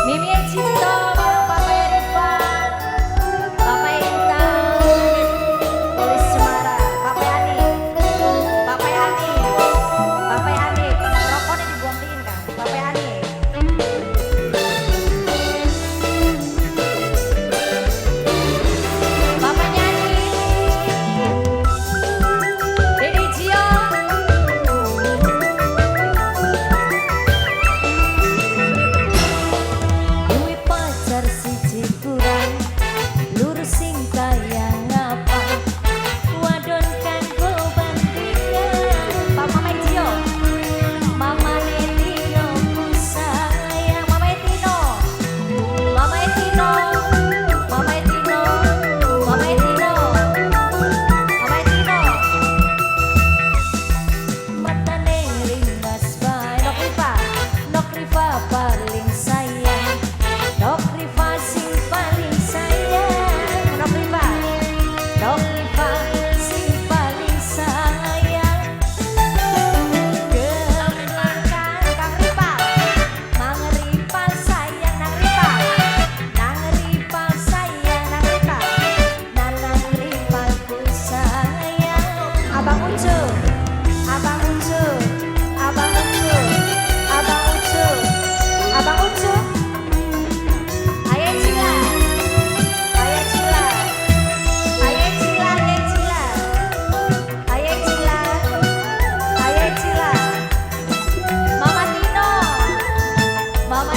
Mimi Cipto bareng Papa Rifan, Papa Intan, Polis Cemara, Papa Ani, Papa Ani, Papa Ani, rokoknya dibuang dingin kan, Papa Ani. Papa nyanyi, Dedi Gio. Duwe pacar siji kurang, lurus sing kaya ngapa, wadon kanggo bandingan. Papa Megio, Mama Tino ku sayang, Mama Tino, Mama Tino, Mama Tino, Mama Tino, Mama Tino. Matane ringas bae. Nok Rifa, Nok Rifa paling sayang, Nok Rifa sing paling sayang, Nok Rifa, Nok Rifa sing paling sayang. Gemlangkan Kang Rifa, Mang Rifa sayang Nang Rifa, Nang Rifa sayang Nang Rifa, Nanang Rifa ku sayang. Abang Ucu, Abang Ucu, Abang Ucu, Abang Ucu, Abang Ucu. Ayah Cila, Ayah Cila, Ayah Cila, Ayah Cila, Ayah Cila, Ayah Cila. Mama Tino, Mama